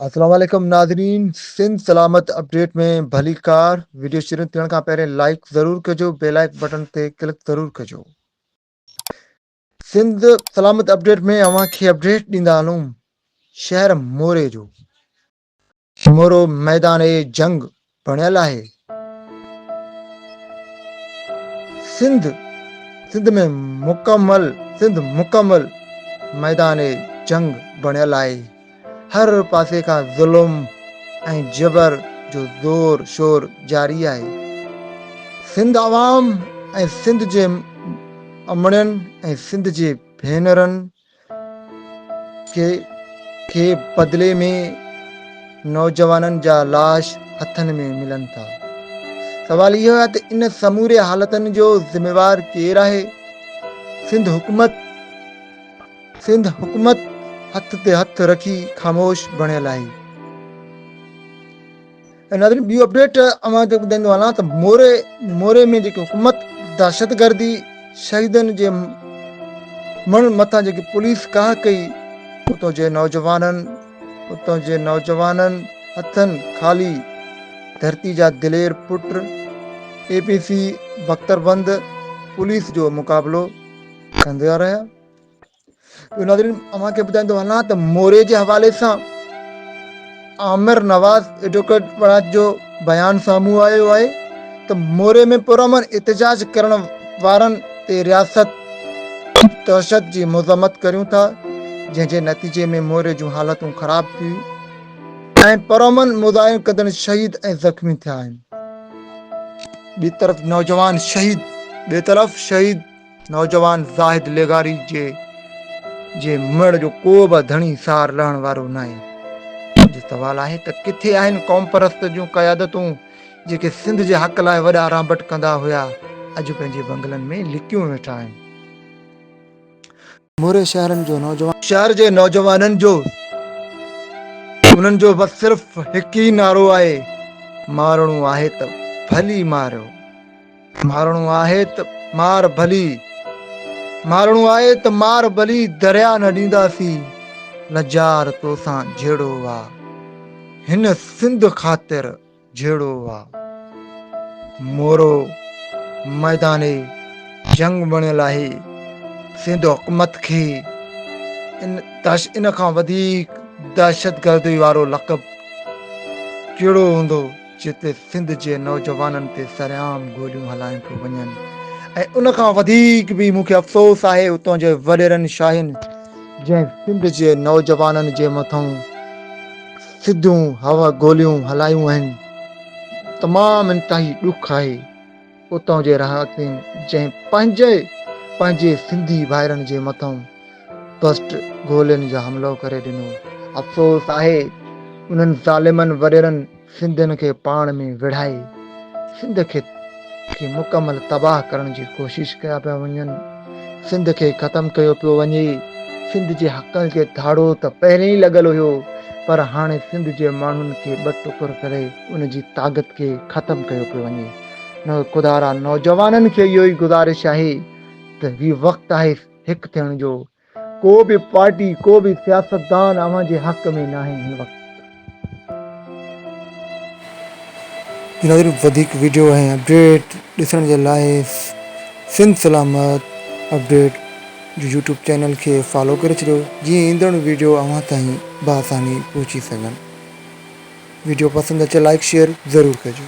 السلام عليڪم ناظرين سنڌ سلامت اپڊيٽ ۾ ڀليڪار وڊيو شروع ٿيڻ کان پهرين لائيڪ ضرور ڪجو بيل آئيڪ بٽڻ تي ڪلڪ ضرور ڪجو سنڌ سلامت اپڊيٽ ۾ اوهان کي اپڊيٽ ڏيندا هلون شهر موري جو مورو ميدان جنگ بڻيل آهي سنڌ سنڌ ۾ مڪمل سنڌ مڪمل ميدان جنگ بڻيل آهي هر پاسي کان ظلم ۽ جبر جو زور شور جاري آهي سنڌ عوام ۽ سنڌ جي امڙين ۽ سنڌ جي ڀينرن کي کي بدلي ۾ نوجوانن جا لاش هٿن ۾ ملن ٿا. سوال اهو آهي ته ان سموري حالتن جو ذميوار ڪير آهي؟ سنڌ حڪومت سنڌ حڪومت هٿ تي هٿ رکي خاموش بڻيل آهي. ۽ ناظرين ٻيو اپڊيٽ اوهان کي ٻڌائيندو هلان ته موري موري ۾ جيڪي حڪومت دهشتگردي شهيدن جي مڻ مٿان جيڪي پوليس ڪاهه ڪئي اتان جي نوجوانن اتان جي نوجوانن هٿن خالي ڌرتي جا دلير پٽ اي پي سي بختربند پوليس جو مقابلو ڪندا رهيا ٻيو ناظرين اوهان کي ٻڌائيندو هلان ته موري جي حوالي سان عامر نواز ايڊووڪيٽ وڙاچ جو بيان سامهون آيو آهي ته موري ۾ پرامن احتجاج ڪرڻ وارن تي رياست دهشت جي مذمت ڪريون ٿا جنهن جي نتيجي ۾ موري جون حالتون خراب ٿي ۽ پرامن مظاهرين ڪندڙ شهيد ۽ زخمي ٿيا آهن ٻي طرف نوجوان شهيد ٻي طرف شهيد نوجوان زاهد لغاري جي جي مڙهه جو ڪو به ڌڻي سار لهڻ وارو ناهي. اڄ سوال آهي ته ڪٿي آهن قومپرست جون قيادتون جيڪي سنڌ جي حق لاء وڏا رانبٽ ڪندا هيا اڄ پنهنجي بنگلن ۾ لڪيون ويٺا آهن. موري شهرن جو نوجوان. شهر جي نوجوانن جو انهن جو بس صرف هڪ ئي نعرو آهي مارڻو آهي ته ڀلي ماريو. مارڻو آهي ته مار ڀلي، مارڻو آهي ته مار ڀلي، درياء نه ڏينداسين، لڄار توسان جهيڙو آ، هن سنڌ خاطر جهيڙو آ. مورو ميدان جنگ بڻيل آهي، سنڌ حڪومت کي ان کان وڌيڪ دهشتگردي وارو لقب ڪهڙو هوندو؟ جتي سنڌ جي نوجوانن تي سرعام گوليون هلايون پيون وڃن ۽ ان کان وڌيڪ به مون کي افسوس آهي اتان جي وڏيرن شاهين جنهن سنڌ جي نوجوانن جي مٿان سڌيون هوا گوليون هلايون آهن تمام انتهائي ڏک آهي اتان جي رهاڪين جنهن پنهنجي پنهنجي سنڌي ڀائرن جي مٿان بسٽ گولين جو حملو ڪري ڏنو. افسوس آهي انهن ظالمن وڏيرن سنڌين کي پاڻ ۾ وڙهائي سنڌ کي کي مڪمل تباهه ڪرڻ جي ڪوشش ڪيا پيا وڃن. سنڌ کي ختم ڪيو پيو وڃي. سنڌ جي حقن تي ڌاڙو ته پهرين ئي لڳل هيو پر هاڻي سنڌ جي ماڻهن کي ٻه ٽڪر ڪري ان جي طاقت کي ختم ڪيو پيو وڃي. خدارا نوجوانن کي اهو ئي گذارش آهي ته هي وقت آهي هڪ ٿيڻ جو، ڪو به پارٽي، ڪو به سياستدان اوهان جي حق ۾ ناهي هن وقت. ناظرين وڌيڪ وڊيو ۽ اپڊيٽ ڏسڻ جي لاء سنڌ سلامت اپڊيٽ جو يوٽيوب چينل کي فالو ڪري ڇڏيو جيئن ايندڙ وڊيو اوهان تائين باآساني پهچي سگهن. وڊيو پسند اچي لائيڪ شيئر ضرور ڪجو.